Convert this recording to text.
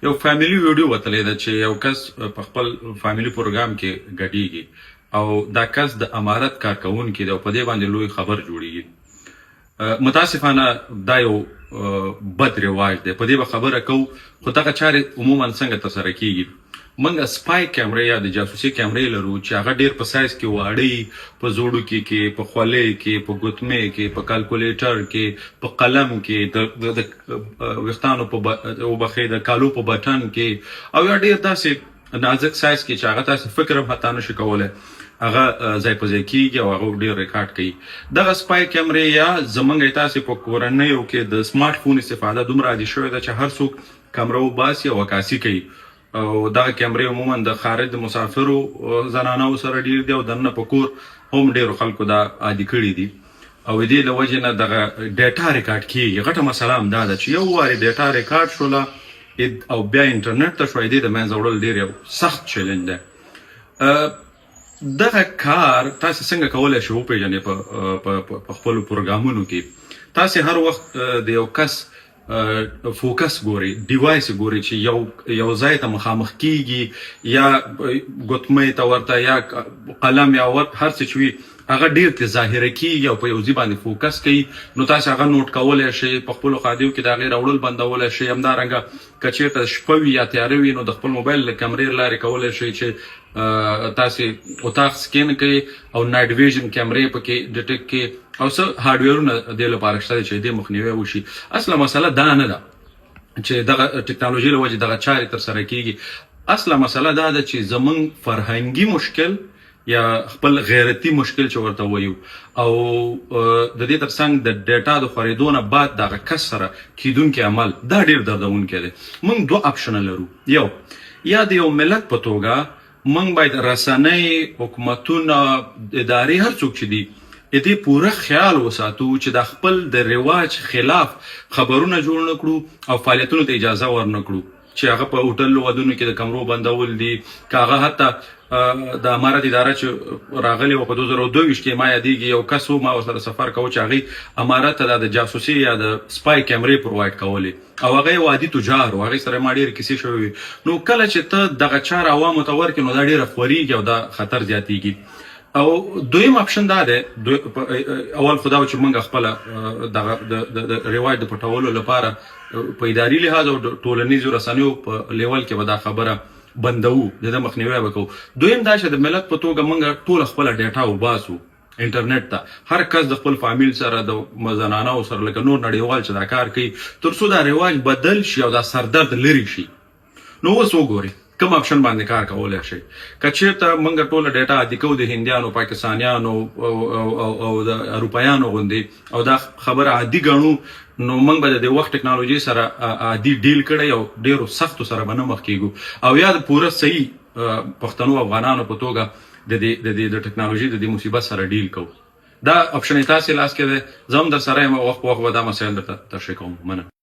یو فامیلي ویډیو وتلې ده چې یو کس په خپل فامیلي پروګرام کې ګډیږي او دا کس د امارت کارکوونکی دی او په دې باندې لوی خبر جوړیږي. متاسفانه دا یو بد رواج دی، په دې به خبره کوو، خو دغه چارې عموما څنګه ترسره کیږي؟ موږ سپای کیمرې یا د جاسوسي کیمرې لرو چې هغه ډیر په سایز کې واړه وي، په زوړوکي کې، په خولۍ کې، په ګوتمې کې، په کالکولیټر کې، په قلم کې، د د ویښتانو په وبخښئ د کالو په بټن کې او یا ډیر داسې نازک سایز کې چې هغه تاسو فکر هم حتی نشئ کولی هغه ځای په ځای کیږي او هغه ډیر ریکارډ کوي. دغه سپای کیمرې یا زمونږ تاسو په کورنیو کې د سمارټ فون استفاده دومره عادي شوې ده چې هر څوک کمره وباسي او عکاسي کوي، او دغه کیمرې عموما د خارج د مسافرو زنانو سره ډیر دي او دننه په کور هم ډیرو خلکو دا عادي کړي دي، او دې له وجې نه دغه ډیټا ریکارډ کیږي. غټه مسله هم دا ده چې یو وارې ډیټا ریکارډ شوله او بیا انټرنیټ ته شوه، دې د منځه وړل ډیر یو سخت چیلنج دی. دغه کار تاسو څنګه کولای شئ وپیژنئ په خپلو پروګرامونو کې؟ تاسو هر وخت د یو کس فوکس ګوري، ډیوایس ګوري چې یو یو ځای ته مخامخ کیږي، یا ګوتمۍ ته ورته یا قلم یا ور هر څه چې وي هغه ډیر ته ظاهره کیږي او په یو ځای باندې فوکس کوي، نو تاسو هغه نوټ کولای شئ، په خپلو خادیو کې د هغې راوړل بندولای شئ. همدارنګه که چېرته شپه وي یا تیاره وي نو د خپل موبایل له کمرې لارې کولای شئ چې تاسو اتاق سکین کړئ او نایټ ویژن کیمرې پکې ډیټیکټ کړئ، او څه هارډویرونه دې لپاره شته چې دې مخنیوی وشي. اصله مسله دا نه ده چې دغه ټکنالوژي له وجې دغه چارې ترسره کیږي، اصله مسله دا ده چې زمونږ فرهنګي مشکل یا خپل غیرتي مشکل چې ورته وایو، او د دې ترڅنګ د ډیټا د خورېدو نه بعد دغه کس سره کیدونکی عمل دا ډیر دردونکی دی. موږ دوه اپشنه لرو، یو یا د یو ملت په توګه موږ باید رسنۍ، حکومتونه، ادارې، هر څوک چې دي دې پوره خیال وساتو چې د خپل د رواج خلاف خبرونه جوړ نه کړو او فعالیتونو ته اجازه ورنه کړو، چې هغه په هوټل ودونو کې د کمرو بندول دي، که هغه حتی د امارت اداره چې راغلې وه په 2022 کې، ما یادېږي یو کس و، ما ورسره سفر کاوه، چې هغوی امارت ته د جاسوسي یا د سپای کیمرې پرووایډ کولې او هغه یو عادي تجار و، هغې سره ما ډېرې کیسې شوې وې. نو کله چې ته دغه چاره عوامو ته ورکړې نو دا ډېره خورېږي او دا خطر زیاتېږي. او دویم اپشن دا دی، اول خو دا چې موږ خپله دغه د رواج د پټولو لپاره په اداري لحاظ او ټولنیزو رسنیو په لیول کې به دا خبره بندوو، د ده مخنیوی به کوو. دویم دا چې د ملت په توګه موږ ټوله خپله ډیټا وباسو انټرنیټ ته، هر کس د خپل فامیل سره، د زنانو سره، لکه نور نړیوال چې دا کار کوي، تر څو دا رواج بدل شي او دا سردرد لرې شي. نو اوس وګورئ کوم اپشن باندې کار کولای شئ. که چېرته موږ ټوله ډیټا عادي کوو د هندیانو، پاکستانیانو او د اروپایانو غوندې او دا خبره عادي ګڼو، نو موږ به د دې وخت ټکنالوژي سره عادي ډیل کړی او ډیرو سختو سره به نه مخ کیږو، او یا د پوره صحیح پښتنو افغانانو په توګه د دې د دې د ټکنالوژي د دې مصیبت سره ډیل کوو. دا اپشن تاسې لاس کې دی، زه هم در سره یم او وخت په وخت به دا مسایل درته تشریح کوم. مننه.